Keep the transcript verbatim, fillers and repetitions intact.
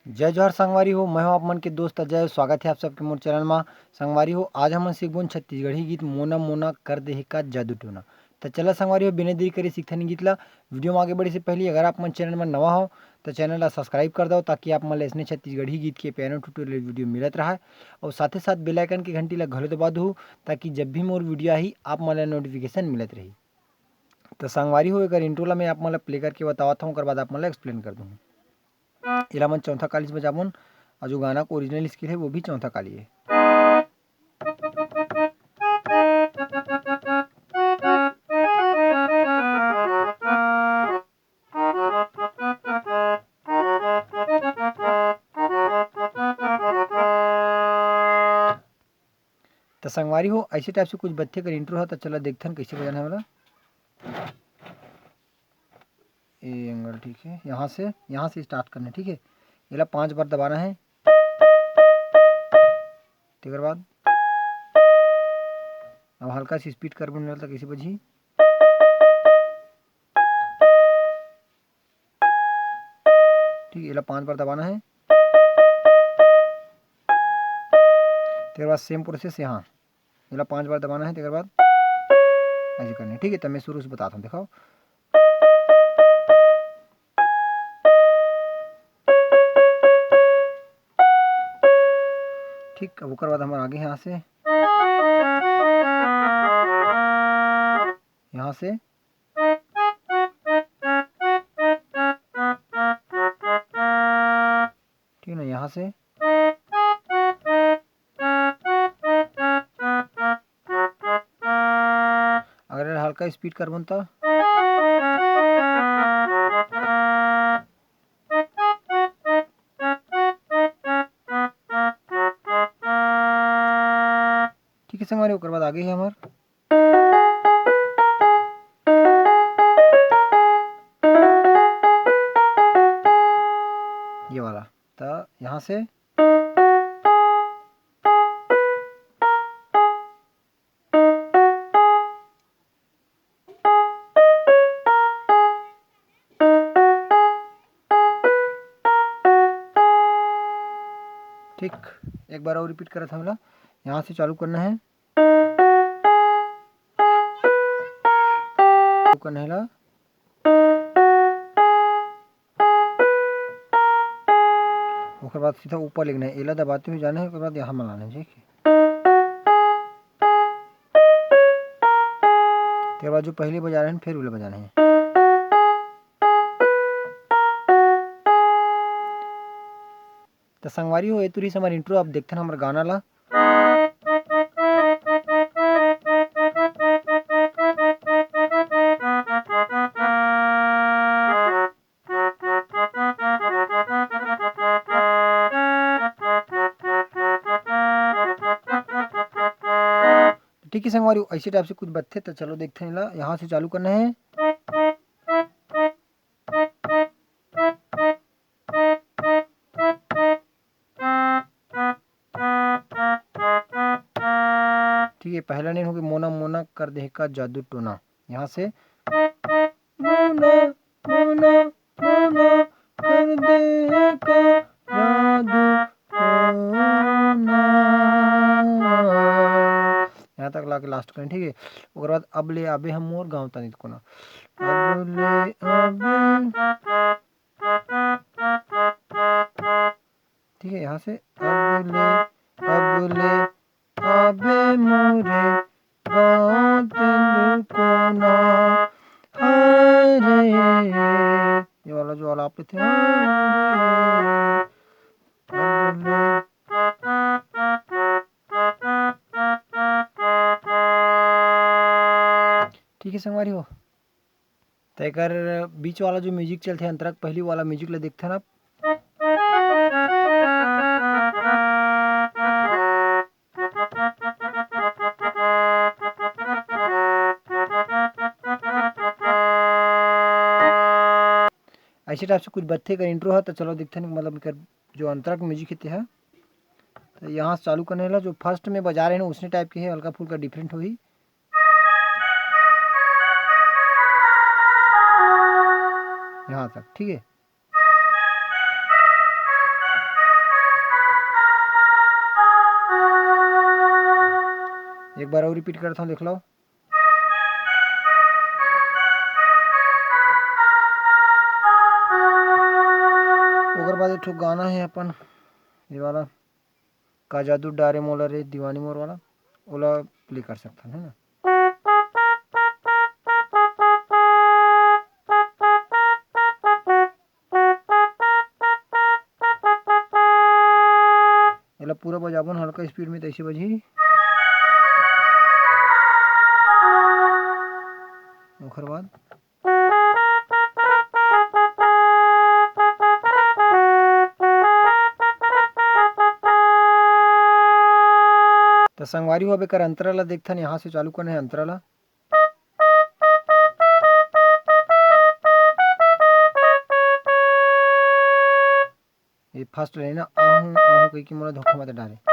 जय जोहार संगवारी हो, मैं हूं आप मन के दोस्त अजय। स्वागत हे आप सबके मोर चैनल मा। संगवारी हो, आज हमन सीखबोन छत्तीसगढ़ी गीत मोना मोना कर देहे का जादू टोना। त चला संगवारी हो, बिना देरी करे सीखथन गीत ला। वीडियो में आगे बढ़े से पहले अगर आप मन चैनल में नवा हो त चैनल ला सब्सक्राइब कर दो, ताकि आप मन ला इसने छत्तीसगढ़ी गीत के piano tutorial वीडियो मिलत रहे। और साथे साथ बेल आइकन के घंटी ला घलो दबा दो, ताकि जब भी मोर वीडियो आही आप मन ला नोटिफिकेशन मिलत रही। त संगवारी हो, एकर इंट्रो ला मैं आप मन ला प्ले करके बतावत हूँ, ओकर बाद आप मन ला एक्सप्लेन कर दूँ। एला मन चौथा काली से बजाबोन, और जो गाना को ओरिजिनल स्केल है वो भी चौथा काली है। त संगवारी हो, ऐसे टाइप से कुछ बजथे कर इंट्रो है। त चला देखथन कैसे बजाना है वाला। ए एंगल, ठीक है, यहाँ से, यहाँ से स्टार्ट करना है, ठीक है। एला पांच बार दबाना है। तेकर बाद अब हल्का सी स्पीड करबो, नहीं लगता कैसे बजही। ठीक है, एला पांच बार दबाना है। तेकर बाद सेम प्रोसेस यहाँ, एला पांच बार दबाना है, तेकर बाद ऐसे करना है। ठीक है, तब मैं शुरू से बताता हूँ, देखो। ठीक, अब ओकर बाद हमारे आगे यहाँ से, यहाँ से, ठीक ना, यहाँ से। अगर हल्का स्पीड करबन त, ठीक है संगवारी, ओकर बाद आगे ही हमार ये वाला, त यहाँ से ठीक, एक बार और रिपीट करत हवं ला। यहाँ से चालू करना है, चालू करना है ला। ओकर बाद सीधा ऊपर लिखना है, एला दबाते हुए जाना है, ओकर बाद यहाँ मिलाना है, ठीक है। तेकर बाद जो पहले बजा रहे हैं, फिर उले बजाना है। त संगवारी हो, ए तुरी से हमार इंट्रो। अब देखथन हमर गाना ला। ठीक है संगवारी, ऐसे टाइप से कुछ बजथे, त चलो देखथन एला। यहाँ से चालू करना है। ठीक है, पहला line होगे मोना मोना कर देहे का जादू टोना। यहाँ से मोना मोना मोना कर देहे का जादू टोना। यहाँ तक लाके लास्ट करें, ठीक है। ओकर बाद अब ले आबे हम मोर गाँव तनित कोना। अब ले आबे, ठीक है, यहाँ से अब ले, अब ले आबे मोरे गाँव तनित कोना। हरे, ये वाला जो आलाप थे, हरे, अब ले। ठीक है संगवारी हो, त एकर बीच वाला जो म्यूजिक चलथे अंतरा के, पहली वाला म्यूजिक ला देखथन आप। ऐसे टाइप से कुछ बजथे एकर इंट्रो ह। त चलो देखथन, मतलब एकर जो अंतरा के म्यूजिक हे ते ह। त यहाँ से चालू करने ला, जो फर्स्ट में बजा रहे हैं उसने टाइप के है, हल्का फुल्का डिफरेंट होही। यहाँ तक, ठीक है। एक बार और रिपीट करत हूँ, देख लो। ओकर बाद एक ठो गाना है अपन, ये वाला, का जादू डारे मोला रे दीवानी मोर वाला, ओला प्ले कर सकथन, है ना। एला पूरा बजाबो न हल्का स्पीड में, तैसे बजही। ओखर बाद त संगवारी हो, अब एकर अंतरा ला देखथन, यहाँ से चालू करना है अंतरा ला। ये फर्स्ट लाइन ना, आहू आहू कहिके मोला धोखा मत डारे।